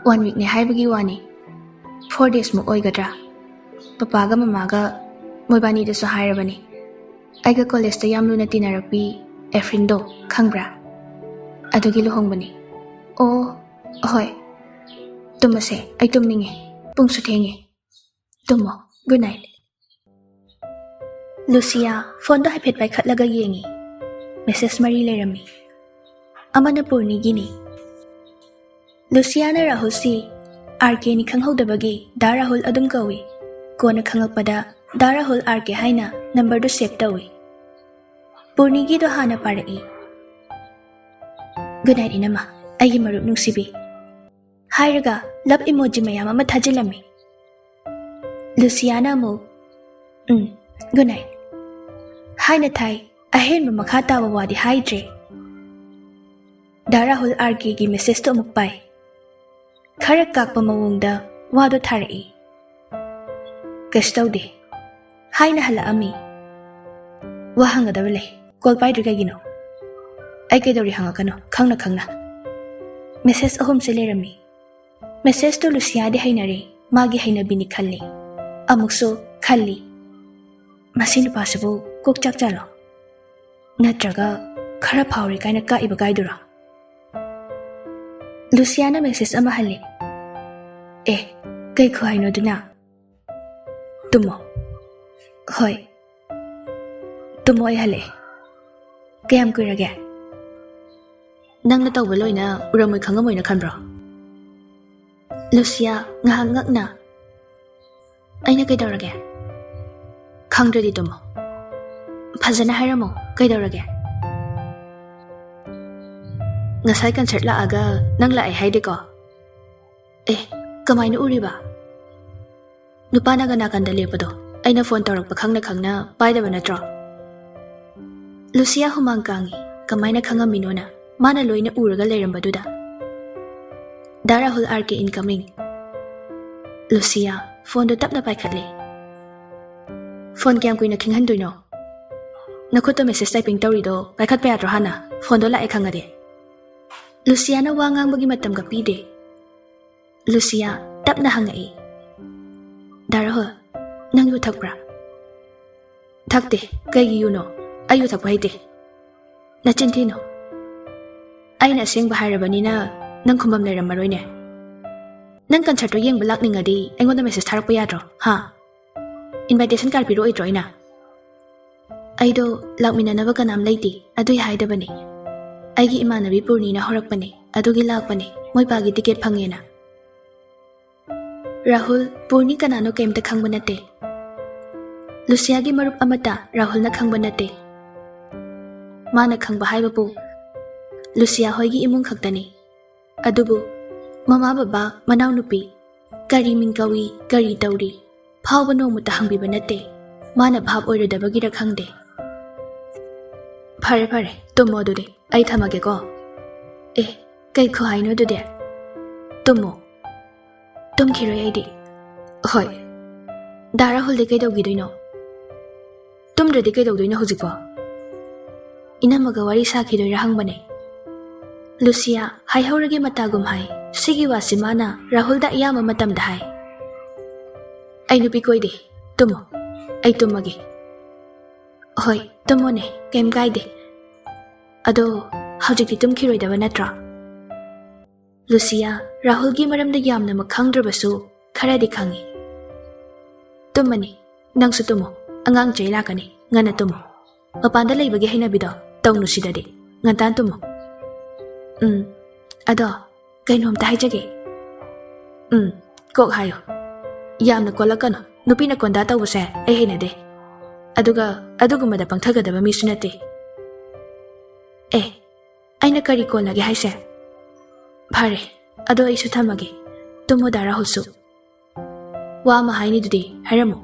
ꯋꯥꯟ ꯋꯤꯛꯅꯦ ꯍꯥꯏꯕꯒꯤ ꯋꯥꯅꯤ꯫ ꯐꯣꯔ ꯗꯦꯖꯃꯨꯛ ꯑꯣꯏꯒꯗ꯭ꯔꯥ? ꯄꯄꯥꯒ ꯃꯃꯥꯒ ꯃꯣꯏꯕꯥꯅꯤꯗꯁꯨ ꯍꯥꯏꯔꯕꯅꯤ꯫ ꯑꯩꯒ ꯀꯣꯂꯦꯖꯇ ꯌꯥꯝ ꯂꯨꯅ ꯇꯤꯟꯅꯔꯛꯄꯤ ꯑꯦꯐ꯭ꯔꯤꯟꯗꯣ ꯈꯪꯕ꯭ꯔꯥ? ꯑꯗꯨꯒꯤ ꯂꯨꯍꯣꯡꯕꯅꯤ꯫ ꯑꯣ, ꯑꯍꯣꯏ꯫ ꯇꯨꯝꯃꯁꯦ, ꯑꯩ ꯇꯨꯝꯅꯤꯡꯉꯦ꯫ ꯄꯨꯡꯁꯨ ꯊꯦꯡꯉꯦ꯫ ꯇꯨꯝꯃꯣ꯫ Good night. ꯂꯨꯁꯤꯌꯥ ꯐꯣꯟꯗꯣ ꯍꯥꯏꯐꯦꯠ ꯄꯥꯏꯈꯠꯂꯒ ꯌꯦꯡꯉꯤ꯫ ꯃꯦꯁꯦꯖ ꯃꯔꯤ ꯂꯩꯔꯝꯃꯤ꯫ ꯑꯃꯅ ꯄꯨꯔꯅꯤꯒꯤꯅꯤ꯫ ꯂꯨꯁꯤꯌꯥꯅ ꯔꯥꯍꯨꯜꯁꯤ ꯑꯥꯔ ꯀꯦꯅꯤ ꯈꯪꯍꯧꯗꯕꯒꯤ ꯗꯥ ꯔꯥꯍꯨꯜ ꯑꯗꯨꯝ ꯀꯧꯏ꯫ ꯀꯣꯟꯅ ꯈꯪꯂꯛꯄꯗ ꯗꯥ ꯔꯥꯍꯨꯜ ꯑꯥꯔ ꯀꯦ ꯍꯥꯏꯅ ꯅꯝꯕꯔꯗꯨ ꯁꯦꯚ ꯇꯧꯏ꯫ ꯄꯨꯔꯅꯤꯒꯤꯗꯣ ꯍꯥꯟꯅ ꯄꯥꯔꯛꯏ꯫ "ꯒꯨꯗ ꯅꯥꯏꯠ ꯏꯅꯝꯃ, ꯑꯩꯒꯤ ꯃꯔꯨꯞ ꯅꯨꯡꯁꯤꯕꯤ" ꯍꯥꯏꯔꯒ ꯂꯞ ꯏꯃꯣꯖꯤ ꯃꯌꯥꯝ ꯑꯃ ꯊꯥꯖꯤꯜꯂꯝꯃꯤ꯫ ꯂꯨꯁꯤꯌꯥꯅ ꯑꯃꯨꯛ, "ꯎꯝ, ꯒꯨꯗ ꯅꯥꯏꯠ" ꯍꯥꯏꯅ ꯊꯥꯏ꯫ ꯑꯍꯦꯟꯕ ꯃꯈꯥ ꯇꯥꯕ ꯋꯥꯗꯤ ꯍꯥꯏꯗ꯭ꯔꯦ꯫ ꯗꯥ ꯔꯥꯍꯨꯜ ꯑꯥꯔ ꯀꯦꯒꯤ ꯃꯦꯁꯦꯖꯇꯣ ꯑꯃꯨꯛ ꯄꯥꯏ꯫ ꯈꯔ ꯀꯥꯛꯄ ꯃꯑꯣꯡꯗ ꯋꯥꯗꯣ ꯊꯥꯔꯛꯏ꯫ "ꯀꯩꯁꯨ ꯇꯧꯗꯦ" ꯍꯥꯏꯅ ꯍꯜꯂꯛꯑꯝꯃꯤ꯫ "ꯋꯥ ꯍꯪꯒꯗꯕ ꯂꯩ, ꯀꯣꯜ ꯄꯥꯏꯗ꯭ꯔꯤ ꯀꯩꯒꯤꯅꯣ?" ꯑꯩ ꯀꯩꯗꯧꯔꯤ ꯍꯪꯉꯛꯀꯅꯣ, ꯈꯪꯅ ꯈꯪꯅ꯫ ꯃꯦꯁꯦꯖ ꯑꯍꯨꯝꯁꯦ ꯂꯩꯔꯝꯃꯤ꯫ ꯃꯦꯁꯦꯖꯇꯣ ꯂꯨꯁꯤꯌꯥꯗꯤ ꯍꯩꯅꯔꯦ, ꯃꯥꯒꯤ ꯍꯩꯅꯕꯤꯅꯤ ꯈꯜꯂꯤ꯫ ꯑꯃꯨꯛꯁꯨ ꯈꯜꯂꯤ, "ꯃꯁꯤ ꯅꯨꯄꯥꯁꯤꯕꯨ ꯀꯣꯛ ꯆꯥꯛ ꯆꯥꯂꯣ? ꯅꯠꯇ꯭ꯔꯒ ꯈꯔ ꯐꯥꯎꯔꯦ ꯀꯥꯏꯅ ꯀꯥꯛꯏꯕ ꯀꯥꯏꯗꯨꯔꯣ?" ꯂꯨꯁꯤꯌꯥꯅ ꯃꯦꯁꯦꯖ ꯑꯃ ꯍꯜꯂꯤ, "ꯑꯦ, ꯀꯩ ꯈꯨꯍꯥꯏꯅꯣ ꯑꯗꯨꯅ?" "ꯇꯨꯝꯃꯣ꯫" "ꯍꯣꯏ, ꯇꯨꯝꯃꯣ, ꯑꯩ ꯍꯜꯂꯛꯑꯦ꯫" "ꯀꯌꯥꯝ ꯀꯨꯏꯔꯒꯦ?" "ꯅꯪꯅ ꯇꯧꯕ ꯂꯣꯏꯅ ꯎꯔꯝꯃꯣꯏ ꯈꯪꯉꯝꯃꯣꯏꯅ ꯈꯟꯕ꯭ꯔꯣ?" ꯂꯨꯁꯤꯌꯥ ꯉꯥꯏꯍꯥꯛ ꯉꯛꯅ, "ꯑꯩꯅ ꯀꯩꯗꯧꯔꯒꯦ?" "ꯈꯪꯗ꯭ꯔꯗꯤ ꯇꯨꯝꯃꯣ꯫ ꯐꯖꯅ ꯍꯥꯏꯔꯝꯃꯣ, ꯀꯩꯗꯧꯔꯒꯦ?" "ꯉꯁꯥꯏ ꯀꯟꯁꯔꯠ ꯂꯥꯛꯑꯒ ꯅꯪ ꯂꯥꯛꯑꯦ ꯍꯥꯏꯗꯦꯀꯣ?" "ꯑꯦ, ꯀꯃꯥꯏꯅ ꯎꯔꯤꯕ?" "ꯅꯨꯄꯥꯅꯒ ꯅꯥꯀꯟꯗ ꯂꯦꯞꯄꯗꯣ ꯑꯩꯅ ꯐꯣꯟ ꯇꯧꯔꯛꯄ ꯈꯪꯅ ꯈꯪꯅ ꯄꯥꯏꯗꯕ ꯅꯠꯇ꯭ꯔꯣ?" ꯂꯨꯁꯤꯌꯥ ꯍꯨꯃꯥꯡ ꯀꯥꯡꯉꯤ꯫ ꯀꯃꯥꯏꯅ ꯈꯪꯉꯝꯃꯤꯅꯣꯅ, ꯃꯥꯅ ꯂꯣꯏꯅ ꯎꯔꯒ ꯂꯩꯔꯝꯕꯗꯨꯗ꯫ "ꯗꯥ ꯔꯥꯍꯨꯜ, ꯑꯥꯔ ꯀꯦ incoming꯫" ꯂꯨꯁꯤꯌꯥ ꯐꯣꯟꯗꯣ ꯇꯞꯅ ꯄꯥꯏꯈꯠꯂꯦ꯫ "ꯐꯣꯟ ꯀꯌꯥꯝ ꯀꯨꯏꯅ ꯈꯤꯡꯍꯟꯗꯣꯏꯅꯣ? ꯅꯈꯨꯠꯇ ꯃꯦꯁꯦꯖ ꯇꯥꯏꯄꯤꯡ ꯇꯧꯔꯤꯗꯣ ꯄꯥꯏꯈꯠꯄ ꯌꯥꯗ꯭ꯔꯣ ꯍꯥꯟꯅ? ꯐꯣꯟꯗꯣ ꯂꯥꯛꯑꯦ ꯈꯪꯉꯗꯤ?" ꯂꯨꯁꯤꯌꯥꯅ ꯋꯥ ꯉꯥꯡꯕꯒꯤ ꯃꯇꯝꯒ ꯄꯤꯗꯦ꯫ ꯂꯨꯁꯤꯌꯥ ꯇꯞꯅ ꯍꯪꯉꯛꯏ, "ꯗꯥ ꯔꯥꯍꯨꯜ, ꯅꯪ ꯌꯨ ꯊꯛꯄ꯭ꯔꯥ?" "ꯊꯛꯇꯦ꯫ ꯀꯩꯒꯤ ꯌꯨꯅꯣ? ꯑꯩ ꯌꯨ ꯊꯛꯄ ꯍꯩꯇꯦ꯫" "ꯅꯆꯤꯟ ꯊꯤꯅꯨ꯫ ꯑꯩꯅ ꯑꯁꯦꯡꯕ ꯍꯥꯏꯔꯕꯅꯤꯅ ꯅꯪ ꯈꯨꯝꯐꯝ ꯂꯩꯔꯝꯃꯔꯣꯏꯅꯦ꯫ ꯅꯪ ꯀꯟꯁꯔꯠꯇꯣ ꯌꯦꯡꯕ ꯂꯥꯛꯅꯤꯡꯉꯗꯤ ꯑꯩꯉꯣꯟꯗ ꯃꯦꯁꯦꯖ ꯊꯥꯔꯛꯄ ꯌꯥꯗ꯭ꯔꯣ, ꯍꯥ? ꯏꯟꯚꯥꯏꯇꯦꯁꯟ ꯀꯥꯔꯗ ꯄꯤꯔꯛꯑꯣꯏꯗ꯭ꯔꯣ ꯑꯩꯅ?" "ꯑꯩꯗꯣ ꯂꯥꯛꯃꯤꯟꯅꯅꯕ ꯀꯅꯥꯝ ꯂꯩꯇꯦ, ꯑꯗꯨꯏ ꯍꯥꯏꯗꯕꯅꯦ꯫ ꯑꯩꯒꯤ ꯏꯃꯥꯟꯅꯕꯤ ꯄꯨꯔꯅꯤꯅ ꯍꯧꯔꯛꯄꯅꯦ, ꯑꯗꯨꯒꯤ ꯂꯥꯛꯄꯅꯦ, ꯃꯣꯏ ꯄꯥꯒꯤ ꯇꯤꯀꯦꯠ ꯐꯪꯉꯦꯅ꯫" ꯔꯥꯍꯨꯜ, ꯄꯨꯔꯅꯤ ꯀꯅꯥꯅꯣ ꯀꯩꯝꯇ ꯈꯪꯕ ꯅꯠꯇꯦ꯫ ꯂꯨꯁꯤꯌꯥꯒꯤ ꯃꯔꯨꯞ ꯑꯃꯠꯇ ꯔꯥꯍꯨꯜꯅ ꯈꯪꯕ ꯅꯠꯇꯦ꯫ ꯃꯥꯅ ꯈꯪꯕ ꯍꯥꯏꯕꯕꯨ ꯂꯨꯁꯤꯌꯥ ꯍꯣꯏꯒꯤ ꯏꯃꯨꯡ ꯈꯛꯇꯅꯤ꯫ ꯑꯗꯨꯕꯨ ꯃꯃꯥ ꯕꯕꯥ, ꯃꯅꯥꯎꯅꯨꯄꯤ, ꯀꯔꯤ ꯃꯤꯡ ꯀꯧꯏ, ꯀꯔꯤ ꯇꯧꯔꯤ ꯐꯥꯎꯕ ꯅꯣꯡꯃꯇ ꯍꯪꯕꯤꯕ ꯅꯠꯇꯦ꯫ ꯃꯥꯅ ꯚꯥꯞ ꯑꯣꯏꯔꯨꯗꯕꯒꯤꯔ ꯈꯪꯗꯦ꯫ "ꯐꯔꯦ ꯐꯔꯦ, ꯇꯨꯝꯃꯣ ꯑꯗꯨꯗꯤ, ꯑꯩ ꯊꯝꯃꯒꯦꯀꯣ꯫" "ꯑꯦ, ꯀꯩ ꯈꯨꯍꯥꯏꯅꯣ ꯑꯗꯨꯗꯤ?" "ꯇꯨꯝꯃꯣ꯫" "ꯇꯨꯝꯈꯤꯔꯣꯏ ꯑꯩꯗꯤ꯫" "ꯍꯣꯏ꯫ ꯗꯥ ꯔꯥꯍꯨꯜꯗꯤ ꯀꯩꯗꯧꯈꯤꯗꯣꯏꯅꯣ? ꯇꯨꯝꯗ꯭ꯔꯗꯤ ꯀꯩꯗꯧꯗꯣꯏꯅꯣ ꯍꯧꯖꯤꯛꯄꯣ?" ꯏꯅꯝꯃꯒ ꯋꯥꯔꯤ ꯁꯥꯈꯤꯗꯣꯏꯔꯥ ꯍꯪꯕꯅꯦ꯫ ꯂꯨꯁꯤꯌꯥ, ꯍꯥꯏꯍꯧꯔꯒꯦ ꯃꯇꯥꯒꯨꯝ ꯍꯥꯏ꯫ ꯁꯤꯒꯤ ꯋꯥꯁꯤ ꯃꯥꯅ ꯔꯥꯍꯨꯜꯗ ꯑꯌꯥꯝꯕ ꯃꯇꯝꯗ ꯍꯥꯏ꯫ "ꯑꯩ ꯅꯨꯄꯤ ꯀꯣꯏꯗꯦ꯫ ꯇꯨꯝꯃꯣ꯫ ꯑꯩ ꯇꯨꯝꯃꯒꯦ꯫" "ꯍꯣꯏ, ꯇꯨꯝꯃꯣꯅꯦ, ꯀꯩꯝ ꯀꯥꯏꯗꯦ꯫ ꯑꯗꯣ ꯍꯧꯖꯤꯛꯇꯤ ꯇꯨꯝꯈꯤꯔꯣꯏꯗꯕ ꯅꯠꯇ꯭ꯔꯣ?" ꯂꯨꯁꯤꯌꯥ, ꯔꯥꯍꯨꯜꯒꯤ ꯃꯔꯝꯗ ꯌꯥꯝꯅꯃꯛ ꯈꯪꯗ꯭ꯔꯕꯁꯨ ꯈꯔꯗꯤ ꯈꯪꯉꯤ꯫ "ꯇꯨꯝꯃꯅꯤ꯫ ꯅꯪꯁꯨ ꯇꯨꯝꯃꯣ꯫ ꯑꯉꯥꯡ ꯆꯩ ꯂꯥꯛꯀꯅꯤ꯫ ꯉꯟꯅ ꯇꯨꯝꯃꯣ꯫ ꯃꯄꯥꯟꯗ ꯂꯩꯕꯒꯤ ꯍꯩꯅꯕꯤꯗꯣ ꯇꯧꯅꯨ ꯁꯤꯗꯗꯤ꯫ ꯉꯟꯇꯥꯅ ꯇꯨꯝꯃꯣ꯫ ꯎꯝ, ꯑꯗꯣ ꯀꯩꯅꯣꯝꯇ ꯍꯥꯏꯖꯒꯦ꯫" "ꯎꯝ, ꯀꯣꯛ ꯍꯥꯏꯌꯣ꯫ ꯌꯥꯝꯅ ꯀꯣꯜꯂꯛꯀꯅꯨ꯫ ꯅꯨꯄꯤꯅ ꯀꯣꯟꯗꯥ ꯇꯧꯕꯁꯦ ꯑꯩ ꯍꯩꯅꯗꯦ꯫ ꯑꯗꯨꯒ ꯑꯗꯨꯒꯨꯝꯕꯗ ꯄꯪꯊꯒꯗꯕ ꯃꯤꯁꯨ ꯅꯠꯇꯦ꯫ ꯑꯦ, ꯑꯩꯅ ꯀꯔꯤ ꯀꯣꯜꯂꯒꯦ ꯍꯥꯏꯁꯦ? ꯐꯔꯦ, ꯑꯗꯣ ꯑꯩꯁꯨ ꯊꯝꯃꯒꯦ꯫ ꯇꯨꯝꯃꯣ ꯗꯥ ꯔꯥꯍꯨꯜꯁꯨ꯫ ꯋꯥ ꯑꯃ ꯍꯥꯏꯅꯤꯗꯨꯗꯤ, ꯍꯥꯏꯔꯝꯃꯨ꯫"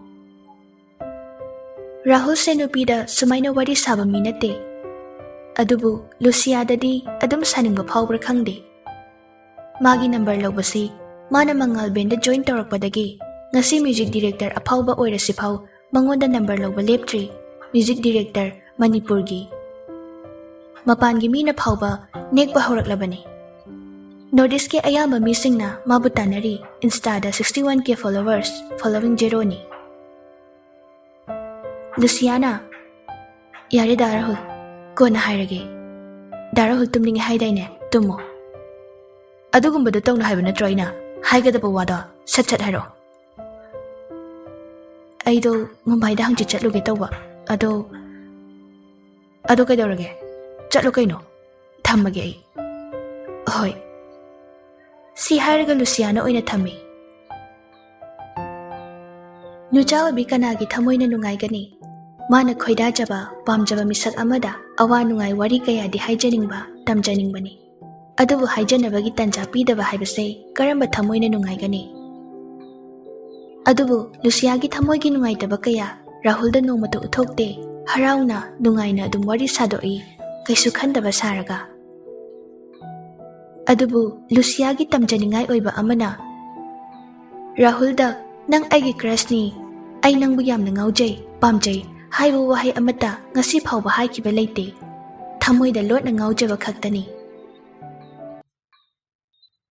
ꯔꯥꯍꯨꯜꯁꯦ ꯅꯨꯄꯤꯗ ꯁꯨꯃꯥꯏꯅ ꯋꯥꯔꯤ ꯁꯥꯕ ꯃꯤ ꯅꯠꯇꯦ꯫ ꯑꯗꯨꯕꯨ ꯂꯨꯁꯤꯌꯥꯗꯗꯤ ꯑꯗꯨꯝ ꯁꯥꯅꯤꯡꯕ ꯐꯥꯎꯕ꯭ꯔꯥ ꯈꯪꯗꯦ꯫ ꯃꯥꯒꯤ ꯅꯝꯕꯔ ꯂꯧꯕꯁꯤ ꯃꯥꯅ ꯃꯉꯥꯜ ꯕꯦꯟꯗ ꯖꯣꯏꯟ ꯇꯧꯔꯛꯄꯗꯒꯤ ꯉꯁꯤ ꯃ꯭ꯌꯨꯖꯤꯛ ꯗꯤꯔꯦꯛꯇꯔ ꯑꯐꯥꯎꯕ ꯑꯣꯏꯔꯁꯤꯐꯥꯎ ꯃꯉꯣꯟꯗ ꯅꯝꯕꯔ ꯂꯧꯕ ꯂꯦꯞꯇ꯭ꯔꯤ꯫ ꯃ꯭ꯌꯨꯖꯤꯛ ꯗꯤꯔꯦꯛꯇꯔ ꯃꯅꯤꯄꯨꯔꯒꯤ꯫ ꯃꯄꯥꯟꯒꯤ ꯃꯤꯅ ꯐꯥꯎꯕ ꯅꯦꯛꯄ ꯍꯧꯔꯛꯂꯕꯅꯤ꯫ ꯅꯣꯔꯠ ꯏꯁꯀꯤ ꯑꯌꯥꯝꯕ ꯃꯤꯁꯤꯡꯅ ꯃꯥꯕꯨ ꯇꯥꯟꯅꯔꯤ꯫ ꯏꯟꯁꯇꯥꯗ sixty one K followers, following zero ꯅꯤ꯫ ꯂꯨꯁꯤꯌꯥꯅ, "ꯌꯥꯔꯦ ꯗꯥ ꯔꯥꯍꯨꯜ, ꯀꯣꯟꯅ ꯍꯥꯏꯔꯒꯦ꯫ ꯗꯥ ꯔꯥꯍꯨꯜ ꯇꯨꯝꯅꯤꯡꯉꯦ ꯍꯥꯏꯗꯥꯏꯅꯦ? ꯇꯨꯝꯃꯣ꯫" "ꯑꯗꯨꯒꯨꯝꯕꯗꯣ ꯇꯧꯅꯨ ꯍꯥꯏꯕ ꯅꯠꯇ꯭ꯔꯣ ꯑꯩꯅ? ꯍꯥꯏꯒꯗꯕ ꯋꯥꯗꯣ ꯁꯠ ꯁꯠ ꯍꯥꯏꯔꯛꯑꯣ꯫" "ꯑꯩꯗꯣ ꯃꯨꯝꯕꯥꯏꯗ ꯍꯪꯆꯤꯠ ꯆꯠꯂꯨꯒꯦ ꯇꯧꯕ꯫ ꯑꯗꯣ..." "ꯑꯗꯣ ꯀꯩꯗꯧꯔꯒꯦ? ꯆꯠꯂꯣ ꯀꯩꯅꯣ꯫ ꯊꯝꯃꯒꯦ ꯑꯩ꯫" "ꯍꯣꯏ꯫" ꯁꯤ ꯍꯥꯏꯔꯒ ꯂꯨꯁꯤꯌꯥꯅ ꯑꯣꯏꯅ ꯊꯝꯃꯤ꯫ ꯅꯨꯆꯥ ꯑꯣꯏꯕꯤ ꯀꯅꯥꯒꯤ ꯊꯃꯣꯏꯅ ꯅꯨꯡꯉꯥꯏꯒꯅꯤ? ꯃꯥꯅ ꯈꯣꯏꯗꯥꯖꯕ, ꯄꯥꯝꯖꯕ ꯃꯤꯁꯛ ꯑꯃꯗ ꯑꯋꯥ ꯅꯨꯡꯉꯥꯏ ꯋꯥꯔꯤ ꯀꯌꯥꯗꯤ ꯍꯥꯏꯖꯅꯤꯡꯕ, ꯇꯝꯖꯅꯤꯡꯕꯅꯤ꯫ ꯑꯗꯨꯕꯨ ꯍꯥꯏꯖꯅꯕꯒꯤ ꯇꯟꯖꯥ ꯄꯤꯗꯕ ꯍꯥꯏꯕꯁꯦ ꯀꯔꯝꯕ ꯊꯃꯣꯏꯅ ꯅꯨꯡꯉꯥꯏꯒꯅꯤ? ꯑꯗꯨꯕꯨ ꯂꯨꯁꯤꯌꯥꯒꯤ ꯊꯃꯣꯏꯒꯤ ꯅꯨꯡꯉꯥꯏꯇꯕ ꯀꯌꯥ ꯔꯥꯍꯨꯜꯗ ꯅꯣꯡꯃꯇ ꯎꯠꯊꯣꯛꯇꯦ꯫ ꯍꯔꯥꯎꯅ, ꯅꯨꯡꯉꯥꯏꯅ ꯑꯗꯨꯝ ꯋꯥꯔꯤ ꯁꯥꯗꯣꯛꯏ, ꯀꯩꯁꯨ ꯈꯟꯗꯕ ꯁꯥꯔꯒ꯫ ꯑꯗꯨꯕꯨ ꯂꯨꯁꯤꯌꯥꯒꯤ ꯇꯝꯖꯅꯤꯡꯉꯥꯏ ꯑꯣꯏꯕ ꯑꯃꯅ ꯔꯥꯍꯨꯜꯗ, "ꯅꯪ ꯑꯩꯒꯤ ꯀ꯭ꯔꯁꯅꯤ, ꯑꯩ ꯅꯪꯕꯨ ꯌꯥꯝꯅ ꯉꯥꯎꯖꯩ, ꯄꯥꯝꯖꯩ" ꯍꯥꯏꯕ ꯋꯥꯍꯩ ꯑꯃꯠꯇ ꯉꯁꯤ ꯐꯥꯎꯕ ꯍꯥꯏꯈꯤꯕ ꯂꯩꯇꯦ꯫ ꯊꯃꯣꯏꯗ ꯂꯣꯠꯅ ꯉꯥꯎꯖꯕ ꯈꯛꯇꯅꯤ꯫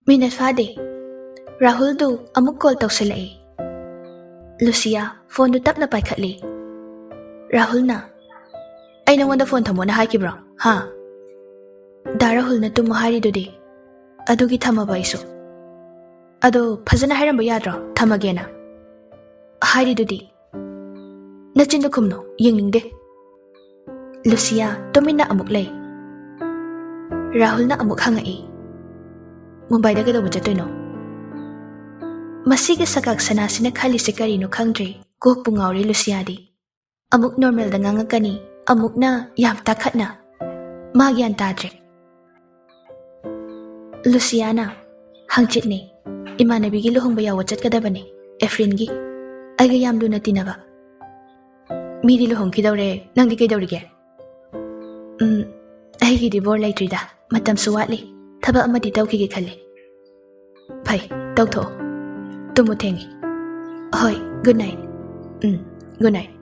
ꯃꯤꯅꯠ ꯐꯥꯗꯦ, ꯔꯥꯍꯨꯜꯗꯨ ꯑꯃꯨꯛ ꯀꯣꯜ ꯇꯧꯁꯤꯜꯂꯛꯏ꯫ ꯂꯨꯁꯤꯌꯥ ꯐꯣꯟꯗꯨ ꯇꯞꯅ ꯄꯥꯏꯈꯠꯂꯤ꯫ ꯔꯥꯍꯨꯜꯅ, "ꯑꯩ ꯅꯉꯣꯟꯗ ꯐꯣꯟ ꯊꯝꯃꯣꯅ ꯍꯥꯏꯈꯤꯕ꯭ꯔꯣ? ꯍꯥ? ꯗꯥ ꯔꯥꯍꯨꯜꯅ ꯇꯨꯝꯃꯣ ꯍꯥꯏꯔꯤꯗꯨꯗꯤ? ꯑꯗꯨꯒꯤ ꯊꯝꯃꯕ ꯑꯩꯁꯨ꯫ ꯑꯗꯣ ꯐꯖꯅ ꯍꯥꯏꯔꯝꯕ ꯌꯥꯗ꯭ꯔꯣ ꯊꯝꯃꯒꯦꯅ? ꯍꯥꯏꯔꯤꯗꯨꯗꯤ꯫ ꯅꯆꯤꯟꯗꯣ ꯈꯨꯝꯅꯣ, ꯌꯦꯡꯅꯤꯡꯗꯦ꯫" ꯂꯨꯁꯤꯌꯥ ꯇꯨꯃꯤꯟꯅ ꯑꯃꯨꯛ ꯂꯩ꯫ ꯔꯥꯍꯨꯜꯅ ꯑꯃꯨꯛ ꯍꯪꯉꯛꯏ, "ꯃꯨꯝꯕꯥꯏꯗ ꯀꯩꯗꯧꯕ ꯆꯠꯇꯣꯏꯅꯣ?" ꯃꯁꯤꯒꯤ ꯁꯀꯥꯛ ꯁꯅꯥꯁꯤꯅ ꯈꯜꯂꯤꯁꯦ ꯀꯔꯤꯅꯣ ꯈꯪꯗ꯭ꯔꯦ꯫ ꯀꯣꯛꯄꯨ ꯉꯥꯎꯔꯦ ꯂꯨꯁꯤꯌꯥꯗꯤ꯫ ꯑꯃꯨꯛ ꯅꯣꯔꯃꯦꯜꯗ ꯉꯥꯡꯉꯛꯀꯅꯤ, ꯑꯃꯨꯛꯅ ꯌꯥꯝ ꯇꯥꯈꯠꯅ꯫ ꯃꯥ ꯒ꯭ꯌꯥꯟ ꯇꯥꯗ꯭ꯔꯦ꯫ ꯂꯨꯁꯤꯌꯥꯅ, "ꯍꯪꯆꯤꯠꯅꯦ, ꯏꯃꯥꯟꯅꯕꯤꯒꯤ ꯂꯨꯍꯣꯡꯕ ꯌꯥꯎꯕ ꯆꯠꯀꯗꯕꯅꯦ, ꯑꯦꯐ꯭ꯔꯤꯟꯒꯤ꯫ ꯑꯩꯒ ꯌꯥꯝ ꯂꯨꯅ ꯇꯤꯟꯅꯕ꯫" "ꯃꯤꯗꯤ ꯂꯨꯍꯣꯡꯈꯤꯗꯧꯔꯦ, ꯅꯪꯗꯤ ꯀꯩꯗꯧꯔꯤꯒꯦ?" "ꯎꯝ, ꯑꯩꯒꯤꯗꯤ ꯕꯣꯔ ꯂꯩꯇ꯭ꯔꯤꯗ, ꯃꯇꯝꯁꯨ ꯋꯥꯠꯂꯤ꯫ ꯊꯕꯛ ꯑꯃꯗꯤ ꯇꯧꯈꯤꯒꯦ ꯈꯜꯂꯤ꯫" "ꯐꯩ, ꯇꯧꯊꯣꯛꯑꯣ꯫ ꯇꯨꯝꯃꯨ ꯊꯦꯡꯉꯤ꯫" "ꯍꯣꯏ, ꯒꯨꯗ ꯅꯥꯏꯠ꯫" "ꯎꯝ, ꯒꯨꯗ ꯅꯥꯏꯠ꯫"